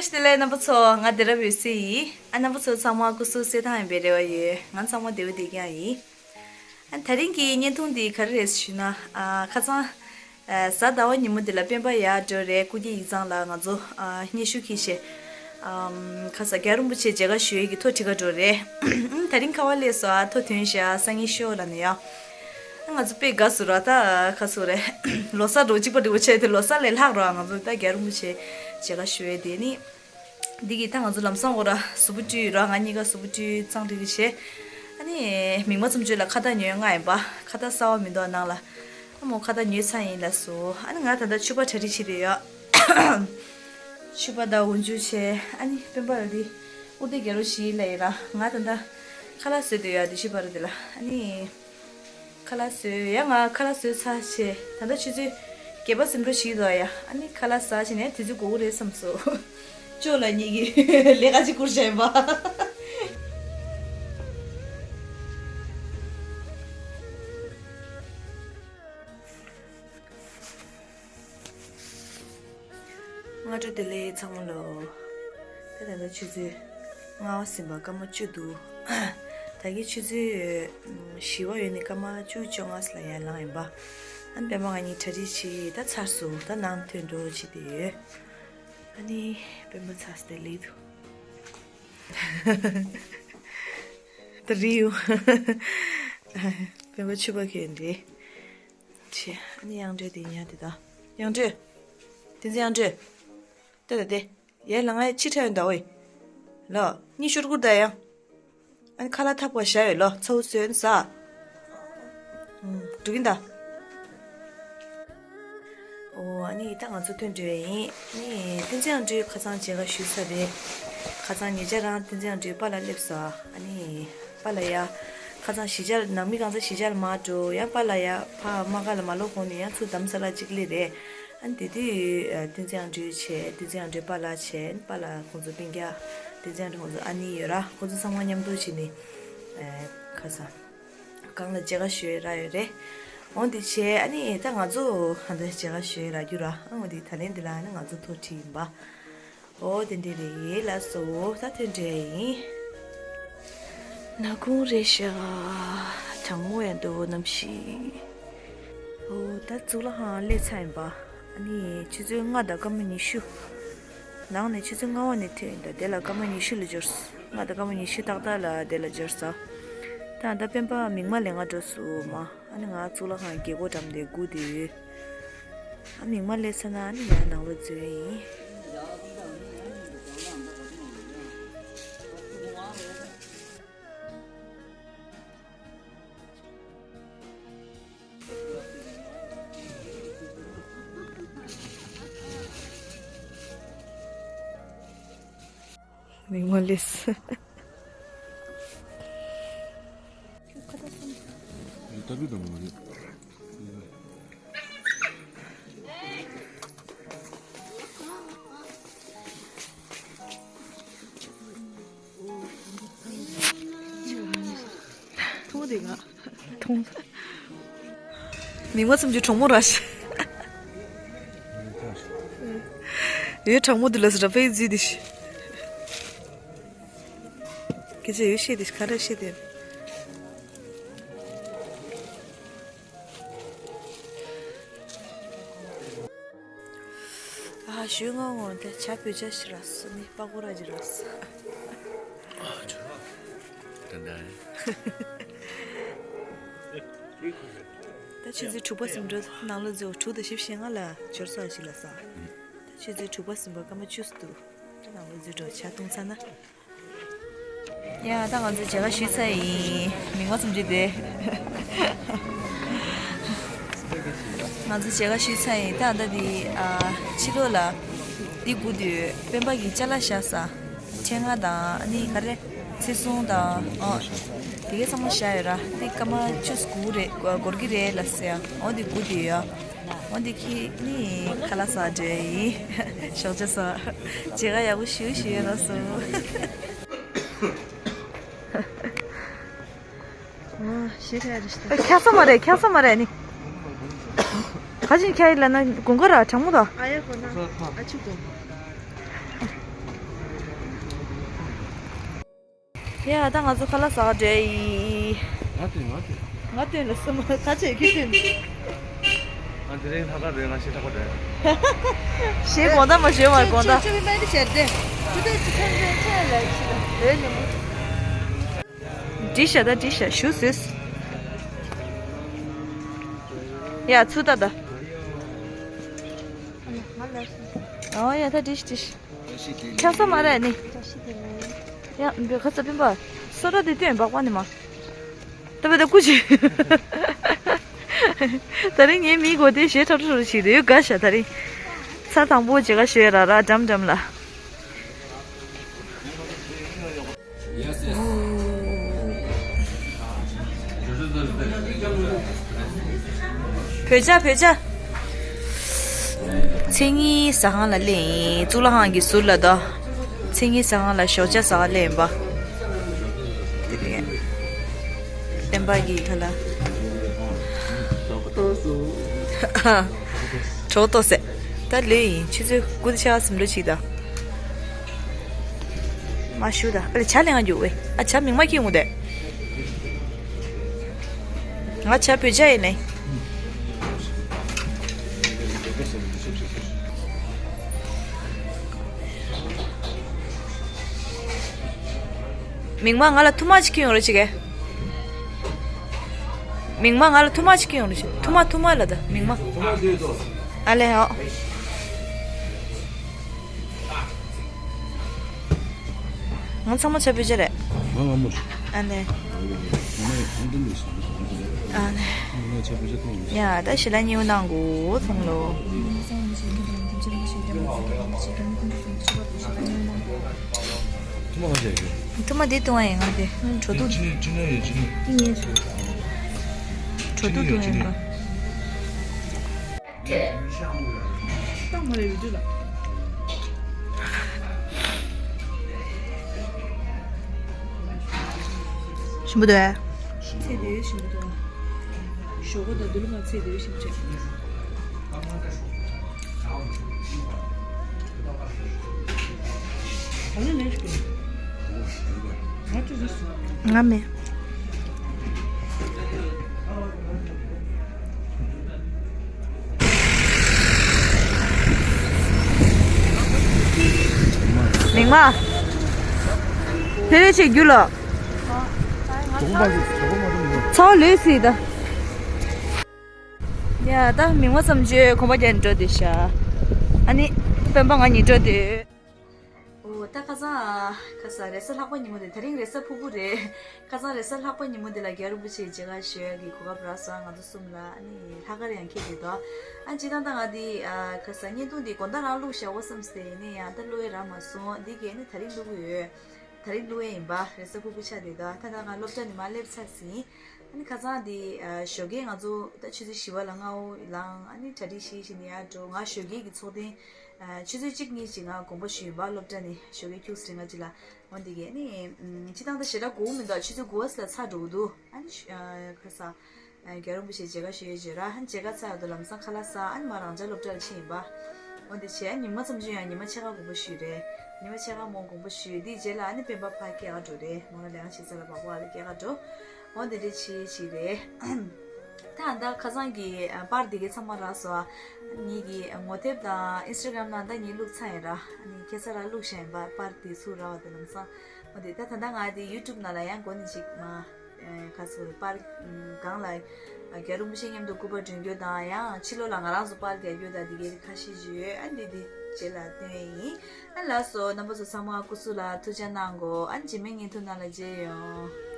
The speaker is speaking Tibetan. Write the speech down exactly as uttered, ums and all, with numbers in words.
བཀྲ་ཤིས་བདེ་ལེགས་རྣམ་པ་ཚོ། ང་བདེ་རབ་འོད་ཟེར་ཡིན། ཨ། རྣམ་པ་ཚོ་ཚང་མ་སྐུ་གཟུགས་གསལ་ཐང་ཡིན་པའི་རེ་བ་ཡོད། ང་ཚང་མ་བདེ་པོ་བསྡད་ཀྱི་ཡིན། ཨ། དེ་རིང་གི་བརྙན་ཐུང་འདི་ག་རེ་རེད་ཞུས་ན། ཨ། ཁ་སང་། ཨ། གཟའ་ཟླ་བ་ཉིན་མོ་འདི་ལ་སྤེན་པ་ཡར་འགྲོ་རེད། སྐུ་སྒེར་ཡིག་ཚང་ལ་ང་ཚོ། ཨ། སྙན་ཞུ་འཁྱེར་བྱས། ཨམ། ཁ་སང་རྒྱལ་བ་རིན་པོ་ཆེ་མཇལ་ཁ་ཞུ་ཡས་ཀྱི་ཐོ་ཁྲིད་ག་འགྲོ་རེད། ཨ། དེ་རིང་ཁ་པར་སླེབས་སོང་། ཨ། ཐོ་ཐོན་ཤག་སང་ཉིན་ཤོག་ལབ་ནས་ཡ། ང་ཚོ་དཔེ་དགའ་སོང་ར། ད་ཁ་སང་རེད། ལོ་གསར་འགྲོ་གཅིག་པ་འགྲིག་པ་བྱས་ཏེ། ལོ་གསར་ལས་ལྷག་ར། ང་ཚོ་ད་རྒྱལ་བ་རིན་པོ་ཆེ་མཇལ་ཁ་ཞུ་ཡས་དེ་ནི། འདི་གི་ད་ང་ཚོ་ལམ་སང་འོ་ར་གཟུགས་པོ་བཀྲུས་ར། ང་གཉིས་ཀ་གཟུགས་པོ་བཀྲུས་གཙང་སྦྲ་གི་བྱས། ཨ་ནི་མིག་དམར་ཚུམ་ཆུ་ལ་ཁ་བཏགས་ཉོས་ང་ཡིན་པ། ཁ་བཏགས་གསར་པ་མི་འདུག་ནང་ལ། ཨ་མོ་ཁ་བཏགས་ཉོས་ཚར་ཡིན་ལབ་སོང་། ཨ་ནི་ང་ད་ལྟ་ཕྱུ་པ་གྲ་སྒྲིག་བྱེད་དེ་ཡོད། ཕྱུ་པ་དང་འོ་འཇུ་བྱས། ཨ་ནི་སྤེན་པ་ལ་འདི་དབུ་སྟོད་རྒྱག་རོགས་བྱེད་ལབ་ཡིན་ར། ང་ད་ལྟ་ཁ་ལག་བཟོས་དེ་ཡོད། འདི་ཕྱུ་པ་ར་འདི་ལ། ཨ་ནི། ཁ་ལག་བཟོས་ཡ། ང་ཁ་ལག་བཟོས་ཚར་བྱས། ད་ལྟ་ཆུ་ཚོད་བརྒྱད་པ་ཟིན་འགྲོ་བྱེད་ཀྱི་འདུག་ཡ། ཨ་ནི་ཁ་ལག་ཟ་བྱས་ནས་དུས་ཚོད་འགོར་གྱི་རེད་བསམ་སོང་། ཅོ་ལགས་གཉིས་ཀྱིས་ལས་ཀ་ཅིག་བསྐུར་བྱས་ཡིན་པ། སྔ་དྲོ་བདེ་ལེགས་ཚང་མ་ལོ། ད་ད་ལྟ་ཆུ་ཚོད་ལྔ་པ་ཟིན་པ་སྐར་མ་བཅུ་འདུག་ད་གིན་ཆུ་ཚོད་བཞི་པ་ཡོལ་ནས་སྐར་མ་བཅུ་བཅོ་ལྔ་ལ་ཡར་ལངས་ཡིན་པ། ཨ་ནི་སྤེན་པ་ང་གཉིས་གྲ་སྒྲིག་བྱས། ད་ཚར་སོང་། ད་ནང་ཐོན་འགྲོ་བྱེད་དེ་ཡོད། ཨ་ནི་སྤེན་པ་ཚར་སོང་། དེ་ལེགས་འདུག་ད་རེད་ཡོང་། སྤེན་པ་ཕྱུ་པ་ཁྱེར་འདི་བྱས། ཨ་ནི་དབྱངས་སྒྲོན་དེ་ཉལ་དེ། ད་དབྱངས་སྒྲོན། བསྟན་འཛིན་དབྱངས་སྒྲོན། ལྟོས་ད་དེ། ཡར་ལངས་ཡ། ཕྱི་ཁྲ་ཡོང་ད། ཨོའི། ལོ། གཉིད་ཤོར་ཁུར་ད་ཡང་། ཨ་ནི་ཁ་ལག་ཐབ་ཀ་བཞག་ཡོད། ལོ། ཚ་བོ་བཟོས་ནས་ཟ། ཨུམ། འགྲོ་གིན་ད། ཨོ། ཨ་ནི་ད་ང་ཚོ་ཐོན་འགྲོ་ཡ་ཡིན། ཨ་ནི་བསྟན་འཛིན་དབྱངས་སྒྲོན་ཁ་སང་མཇལ་ཁ་ཞུས་ཚར་རེད། ཁ་སང་ཉེ་ཆར་རང་བསྟན་འཛིན་དབྱངས་སྒྲོན་པཱ་ལགས་སླེབས་སོང་། ཨ་ནི་པཱ་ལགས་ཡ། ཁ་སང་གཞིས་ཆགས་ནང་མི་གང་ཚ་གཞིས་ཆགས་ལ་མར་འགྲོ། ཡང་པཱ་ལགས་ཡ་ཕ་མ་ཁ་ལ་མ་ལོག་གོང་ནས་ཡང་ཚུར་རྡ་རམ་ས་ལ་གཅིག་སླེབས་རེད། ཨ་ནི་དེ་དུས་བསྟན་འཛིན་དབྱངས་སྒྲོན་བྱས། བསྟན་འཛིན་དབྱངས་སྒྲོན་པཱ་ལགས་བྱས། པཱ་ལགས་ཁོང་ཚོ་སྤུན་ཀྱག་བསྟན་འཛིན་དབྱངས་སྒྲོན་ཁོང་ཚོ་ཨ་ནེ་ཡོད་ར། ཁོང་ཚོ་ཚང་མ་མཉམ་དུ་བྱས་ནས། ཨ། ཁ་སང་སྒང་ལ་མཇལ་ཁ་ཞུ་ཡས་རག་ཡོད་རེད། འོ་འདི་བྱས། ཨ་ནི་ད་ང་ཚོ་ཧ་འདི་མཇལ་ཁ་ཞུ་ཡས་རག་རྒྱུ་ར། ཨ། འོ་འདི་ད་ལན་འདི་ལ་ཨ་ནི་ང་ཚོ་ཐོ་ཁྲིད་ཡིན་པ། ཨོ་དེ་འདྲ་རེད་ལགས་སོ། ད་ཐོན་འགྲོ་ཡ་ཡིན། ནག་ཁུང་རེད་ཤག་གྲང་མོ་ཡང་འདུག་གནམ་གཤིས། ཨོ་ད་གཙུག་ལག་ཁང་སླེབས་ཚར་ཡིན་པ། ཨ་ནི་ཆུ་ཚོད་ལྔ་དང་སྐར་མ་ཉི་ཤུ། ནང་ནས་ཆུ་ཚོད་ལྔ་པ་ནས་ཐོན་ཡིན་ད། དེ་ལ་སྐར་མ་ཉི་ཤུ་ལ་འབྱོར་སོང་། ལྔ་དང་སྐར་མ་ཉི་ཤུ་ཏག་ཏག་ལ་དེ་ལ་འབྱོར་སོང་། ད་ད་སྤེན་པ་མིག་དམར་ལེན་ག་འགྲོ་སོང་མ། ཨ་ནི་ང་གཙུག་ལག་ཁང་རྒྱལ་སྒོ་འགྲམ་དེ་སྒུག་བསྡད་ཡོད། ཨ། མིག་དམར་སླེབས་ཚར་ན་ཨ་ནི་ཡར་ནང་ལོགས་འཛུལ་ཡ་ཡིན། མིག་དམར་སླེབས། ལྟ་བུ་དང་མ་རེད། མཐོང་དེ་ང་མཐོང་། མིག་དམར་ཚུམ་ཅུ་གྲོགས་མོ་ར་ཤི། ཡོད་གྲོགས་མོ་དུ་ལ་སི་ར་པའི་རྫི་དི་ཤི། སྐད་ཆ་ཡོད་ཤེས་དི་ཤི་ཁ་ར་ཤེས་དེ། ཨ། ཞུ་ང་ངོ་དེ་ཇ་བོད་ཇ་ཞིག་རག་སོང་། ནི་པ་ཀོ་ར་ཅིག་རག་སོང་། ད་ད་ཆུ་ཚོད་དྲུག་པ་ཟིན་འགྲོ། ནང་ལོགས་འཛུལ། དྲུག་དང་བཞི་བཅོ་ལྔ་ལ་འབྱོར་ས་ཞིག་ལ་ས། ད་ཆུ་ཚོད་དྲུག་པ་ཟིན་པ་སྐར་མ་བཅུ་ཙམ་འདུག་ད་ནང་ལོགས་འཛུལ་འགྲོ། ཇ་བཏུང་ཚར་ན། ཡ། ད་ང་ཚོ་མཇལ་ཁ་ཞུས་ཚར་ཡིན། མིག་དམར་ཚུམ་ཅུ་དེ། ང་ཚོ་མཇལ་ཁ་ཞུས་ཚར་ཡིན། ད་ད་འདི། ཨ། ཕྱི་ལོགས་ལ་འདི་སྒུག་བསྡད་ཡོད། སྤེན་པ་གི་ཅ་ལག་བཞག་ས། ཕྲེང་བ་དང་ཨ་ནི་ག་རེ། ཚེ་སྲུང་དང་། ཨོ། དེ་གའི་ཚང་མ་བཞག་ཡོད་ར། འདི་སྐར་མ་བཅུ་སྒུག་རེད། འགོར་གི་རེད་ལབ་ཟེར་ཡ། འོ་འདི་སྒུག་བསྡད་ཡོད། འོ་འདི་ཁྱེར་ནི་ཁ་ལག་ཟ་འགྲོ་ཡིན། ཞོགས་ཇ་ཟ། མཇལ་ཁ་ཡག་པོ་ཞེ་པོ་ཞིག་ཡོད་ལགས་སོ། ཨ། ཞེ་ཁ་རེ་ཤི་ད། ཁྱག་ས་མ་རེད། ཁྱག་ས་མ་རེད་ནི། ག་ཅིག་ཁྱག་ཡིན་ལབ་ན་དགོང་ཁ་ར་གྲང་མོ་དང་། ཨ་ཡ་གོ་ན། ཨ་ཆུ་དགོ། ཡ་ད་ང་ཚོ་ཁ་ལག་ཟ་ག་འགྲོ་ཡི། ང་སྟོན་ང་སྟོན། ང་སྟོན་ལ་སུ་མ་ཁ་ཆེ་ཁྱི་སྟོན། ང་དེ་རིང་ལྷག་དཀར་རེད། ང་ཞེ་དྲག་པ་རེད། ཞེ་དགོངས་དག་མ་ཞུས་མ་དགོངས་དག་ཆུ་བི་མ་དེ་བྱས་ཏེ། ཆུ་དེ་ཆུ་ཐོན་ཆོན་ཆོན་ལ་ཆུ་ལ་ལོས་ཉིན་མོ། འགྲིག་ཤག་ད་འགྲིག་ཤག་ཞུ་ཟོས། ཡ་ཚུར་ལྟ་ད། ཨོ་ཡ་ད་འགྲིག་ཤག་འགྲིག་ཤག་ཆགས་ས་མ་རེད་ནི། ཡ་འབོད་ཁ་ས་སྤིན་པ། སོ་ར་དེ་སྟོན་སྦག་པ་ནི་མ། ད་བས་ད་སྐུ་ཅི། ད་རིང་ངའི་མིག་གོ་དེ་ཞེ་ཁྲ་ཁྲ་ཁྲ་བྱེད་དུ་ཡོད་དགའ་ཤ་ད་རིང་། ཚར་དང་པོ་བྱེད་ག་ཞོད་ར་ར་འགྲམ་འགྲམ་ལ། བོད་ཇ་བོད་ཇ། མཚན་ཉིད་ཟ་ཁང་ལ་སླེབས་ཡིན། གཙུག་ལག་ཁང་གི་ཟུར་ལ་དོ། མཚན་ཉིད་ཟ་ཁང་ལ་ཞོགས་ཇ་ཟ་ག་སླེབས་ཡིན་པ། དེ་རེད། བསྟན་པ་གི་ཁ་ལ། གྲོགས་ཏོ་ཟེར། ད་ལོས་ཡིན་ཆུ་ཚོད་དགུ་དེ་ཆ་སིམ་འགྲོ་ཅིག་ད། མ་ཞུ་ད་ཨ་ལེ་ཇ་ལེན་ག་འགྱོ་བས། ཨ་ཇ་མིག་མ་ཁྱེར་འོང་དེ། ང་ཇ་བོད་ཇ་ཡིན་ལེ། མིག་མ་ང་ལ་ཐུར་མ་ཅིག་ཁྱེར་ཡོང་རོགས་བྱེད་གས། མིག་མ་ང་ལ་ཐུར་མ་ཅིག་ཁྱེར་ཡོང་རོགས་བྱེད། ཐུར་མ་ཐུར་མ་ལ་ད་མིག་མ། ཨ་ལེ་ཧོ། ང་ཚང་མ་ཇ་བོད་ཇ་རེད། ང་ང་མོ། ཨ་ནེ། ང་ཡི་ཨང་ཏི་ལུ་སོང་། ཨ་ནེ། ང་ཇ་བོད་ཇ་གཏོང་། ཡ་ད་ཞི་ལ་ཉེའུ་ནང་གོ་ཚང་ལོ། ཐུ་མ་ག་ཇ་ཡོད། ཐུ་མ་འདི་བཏུང་བ་ཡིན་ང་དེ། གྲོ་ཐུག་ཅི་ནས་ཅི་ནས་ཡོད་ཅི་ནས། འདི་ངས་གྲོ་ཐུག་བཏུང་ཡིན་པ། ཏང་མ་རེད་ཡོད་དུས་ལ། ཞིམ་པོ་འདུག་ཨེ། ཚེ་འདིའི་ཞིམ་པོ་འདུག་ཞོགས་པ་དང་དུ་ལུ་མ་ཚེ་འདིའི་ཞིམ་ཆེ། ང་མེད། མིག་མ། ཕེ་རེ་ཆེ་རྒྱུ་ལ། ཚ་བ་ལོས་སྲིད་ད། ཡ་ད་མིག་མ་བསམ་བརྗོད་གོམ་པ་རྒྱག་འགྲོ་དུས་ཤ། ཨ་ནི་སྤེན་པ་ང་གཉིས་འགྲོ་དུས། འོ་ད་ཁ་སང་ཁ་སང་རེས་གཟའ་ལྷག་པ་ཉིན་མོ་དེ། དེ་རིང་རེས་གཟའ་ཕུར་བུ་རེད། ཁ་སང་རེས་གཟའ་ལྷག་པ་ཉིན་མོ་དེ་ལ་རྒྱལ་བ་རིན་པོ་ཆེའི་མཇལ་ཁ་ཞུ་ཡག་གི་གོ་སྐབས་རག་སོང་། ང་ཚོ་གསུམ་ལ་ཨ་ནི་ལྷག་དཀར་ཡང་འཁེལ་བསྡད་དོ། ཨ་སྤྱིར་བཏང་ད་ང་དེ་ཁ་སང་བརྙན་ཐུང་དེ་དགོང་དག་རང་བླུགས་བཞག་འོ་བསམ་སྟེ་ཡིན་ནའི་ཡང་ད་བླུགས་ཡས་རག་མ་སོང་། འདི་གས་ནི་དེ་རིང་བླུགས་ཡོད། དེ་རིང་བླུགས་ཡས་ཡིན་པ། རེས་གཟའ་ཕུར་བུ་ཆགས་བསྡད་དོ། ད་ད་ང་སློབ་གྲྭ་ནས་མར་སླེབས་ཚར་ཟིན། ཨ་ནི་ཁ་སང་དེ་ཨ་ཞོགས་ཀས་ང་ཚོ་ད་ཆུ་ཚོད་བཞི་པ་ལ་སྔ་པོ་ལངས། ཨ་ནི་གྲ་སྒྲིག་ཞིག་བྱས་ནས་ཡར་འགྲོ། ང་ཞོགས་ཀས་ཀྱི་ཚོགས་ཐེངས་ཨ་ཆུ་ཚོད་གཅིག་གཉིས་ཅིག་ང་དགོངས་པ་ཞུས་ཡིན་པ། སློབ་གྲྭ་ནས་ཞོགས་ཀས་ཁྱུག་ཙམ་རིང་ང་ཅིག་ལ། འོ་འདི་གས་ནི་ཨམ་སྤྱིར་བཏང་ད་ཞེ་དྲག་སྒུག་མི་འདུག་ཆུ་ཚོད་དགུ་པ་ཙམ་ལ་ཚར་འགྲོ་གི་འདུག་ཨ་ནི་ཨ་ཁ་སང་ཨ་རྒྱལ་བ་རིན་པོ་ཆེ་མཇལ་ཁ་ཞུ་ཡས་བརྗོད་ར། ཨ་ནི་མཇལ་ཁ་ཚར་ཡོང་དུས་ལམ་སང་ཁ་ལག་ཟ། ཨ་ནི་མར་རང་ཅག་སློབ་གྲྭ་ལ་ཕྱིན་ཡིན་པ། འོ་འདི་བྱས་ཨ་ནི་ཉི་མ་ཙམ་ཅིག་ཡང་ཉི་མ་ཕྱེད་ཀ་དགོངས་པ་ཞུས་རེད། ཉི་མ་ཕྱེད་ཀ་མོ་དགོངས་པ་ཞུས། འདིའི་རྗེས་ལ་ཨ་ནི་སྤེན་པ་ཕར་སྐྱེལ་ག་འགྲོ་རེད། མོ་རང་ལས་ཀ་བྱེད་ས་ལ་བག་བག་ལ་སྐྱེལ་ག་འགྲོ། འོ་འདི་འདྲ་བྱེད་བྱེད་རེད། ད་ད་ཁ་སང་གི་ཨ་པར་འདི་གའི་ཚང་མ་རག་སོང་། ཨ་ངེད་ཀྱི་ངོ་དེབ་དང་ཨིན་སི་ཊ་གྷ་རམ་ནང་ད་ངས་བླུགས་ཚར་ཡིན་ར། ཨ་ནི་ཁ་སང་རང་བླུགས་བཞག་ཡིན་པ། པར་འདི་ཚུར་རག་པ་དེ་ལམ་སང་། འོ་དེ་ད་ད་ད་ང་དེ་ཡུ་ཊུབ་ནང་ལ་ཡང་འགོ་ནས་ཅིག་མ་ཨ་ཁ་སང་པར་ཨ་སྒང་ལ་ཨ་རྒྱལ་བ་རིན་པོ་ཆེ་མཉམ་དུ་སྐུ་པར་སྒྲོན་རྒྱུ་དང་། ཡང་ཕྱི་ལོགས་ལ་ང་རང་ཚོ་པར་རྒྱག་རྒྱུ་དང་། འདི་གའི་ཁ་ཤས་ཅིག་ཡོད། ཨ་འདི་འདི་རྗེས་ལ་སྟོན་ཡས་ཡིན། ཨ་ལགས་སོ། རྣམ་པ་ཚོ་ཚང་མ་སྐུ་གཟུགས་ལ་ཐུགས་ཅག་གནང་གོ། ཨ་རྗེས་མའི་བརྙན་ཐུང་ནང་ལ་མཇལ་ཡོང་།